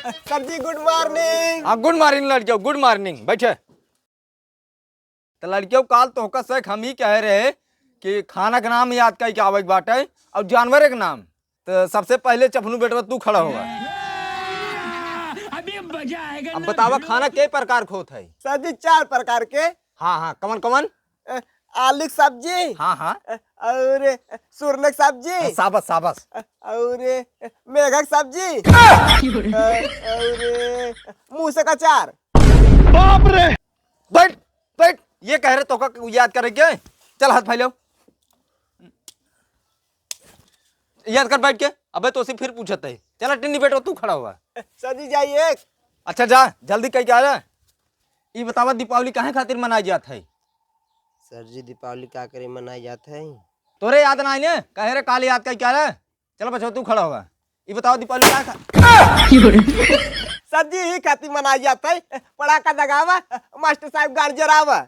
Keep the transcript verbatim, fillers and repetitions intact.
सर जी, good morning। हाँ, good morning लड़कियों, good morning। बैठे। तो लड़कियों, काल तोहका से हम ही कहे रहे कि खाना के नाम याद कइके आवे के बाटे और जानवर के नाम। तो सबसे पहले चफनू बेटवा तू खड़ा होगा। अभी मजा आएगा अब ना बतावा, भिड़ू। खाना के प्रकार के होत है? सर जी, चार प्रकार के। हाँ, हाँ, कवन कवन? अ, आलू की सब्जी। हाँ, हाँ। अ, और, अ, सुरन की सब्जी। अ, शाबाश, शाबाश। अ, और, अ, मेघा की सब्जी। अ, और, अ, मूसे का अचार। बाप रे! बैठ, बैठ। ये कहे रहे तोहका याद करे के? चल हाथ फैलाओ। याद कर बैठ के। अबे तोसे फिर पूछत है। चला टिन्नी बेटवा तू खड़ा हुआ। सर जी जाइए। अच्छा जा, जल्दी कइके आ जा। ई बतावा दीपावली काहे खातिर मनाई जात है? सर जी दीपावली का करे मनाई जात है? तोरे याद ना आई ने? कहे रे काल याद कइके आ जा। चल बचवा तू खड़ा हुआ। ई बतावा दीपावली का खा- सर जी ही खातिर मनाई जात है। पड़ाका दगावा, मास्टर साहब गाड़ जरावा।